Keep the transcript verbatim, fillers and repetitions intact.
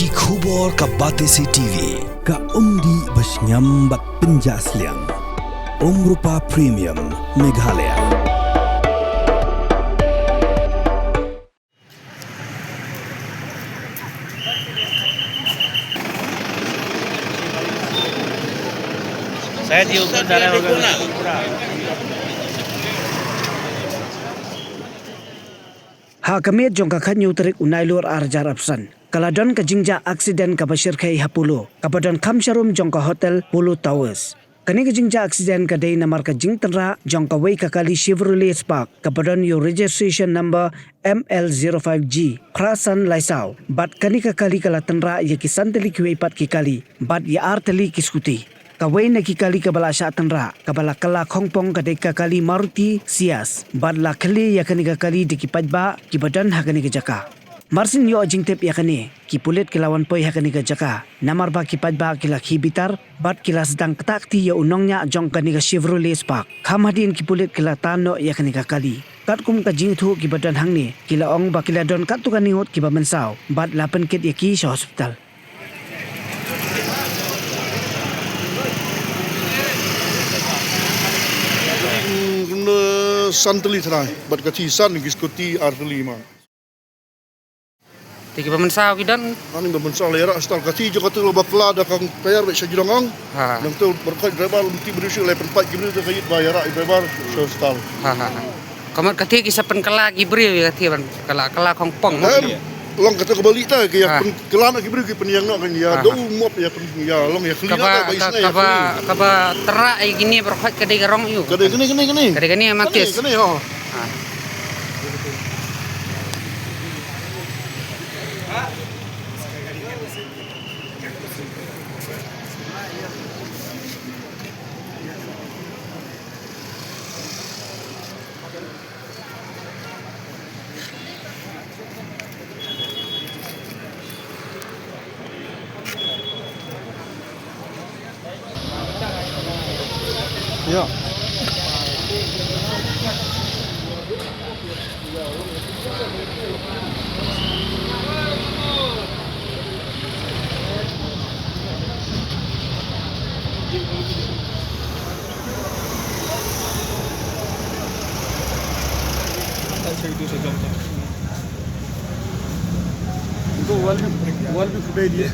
Ki khubor ka Batesi T V, ka umdih ba shngiam bad pynjah sliang. Umrupa Premium, Meghalaya. Ha ka miet jong ka khathynñiew tarik u Nailur arhajar arphew san, ka la don ka jingjia aksiden kaba shyrkhei ha Polo, kaba don kham sharum jong ka hotel Polo Towers. Kane ka jingjia aksiden ka dei namar ka jingtynrah jong kawei ka kali Chevrolet Spark, kaba don ïa u registration number M L zero five G phra san lai saw. Bad kane ka kali ka la tynrah ïa ki san tylli kiwei pat ki kali bad ïa ar tylli ki skuti. Kawei na ki kali kaba la shah tynrah, kaba la kylla khongpong, ka dei ka kali Maruti Ciaz, bad la khyllie ïa kane ka kali da ki paidbah kiba don ha kane ka jaka. Mar shen ïoh jingtip ïa kane, ki pulit ki la wan poi ha kane ka jaka, namar ba ki paidbah ki la khie bitar bad ki la sdang ktah kti ïa u nongñiah jong kane ka Chevrolet Spark. Kham hadien ki pulit ki la tan noh ïa kane ka kali. Katkum ka jingïathuh kiba don hangne, ki la ong ba ki la don katto katne ngut kiba mynsaw bad la pynkit ïa ki sha hospital. Kynnoh san tylli trai, bad ka kali san, ki skuti ar tylli man. Te kiba mynsaw ki don? Ani ba mynsaw la ïarah stal, ka kali jong katu la bakla da ka tyre bad sha jrong ong. Ha. Nangtu baroh khoit driver lynti briew shu la pynpait ki briew, te ka ïit ba ïarah driver sha stal. Ha, ha, ha. Ka mut kata ki sa pynkylla ki briew ïa kata ban kylla, kylla khongpong mo. Em, long kata kaba lieh ta, ki ïa pynkylla noh ki briew, ki pynïeng noh kan ïa, ha, ha, dei u mop ïa pyn, ïa long ïa khlieh noh ta, ba isynei ïa khlieh. Kaba, kaba tynrah ïa kine baroh khoit ka dei ka rong aiu? Ka dei kane, kane, kane. Ka dei kane, Matiz. Kane, kane, ha. Ha. Ja. Itu wall bi, wall bi phutai diye.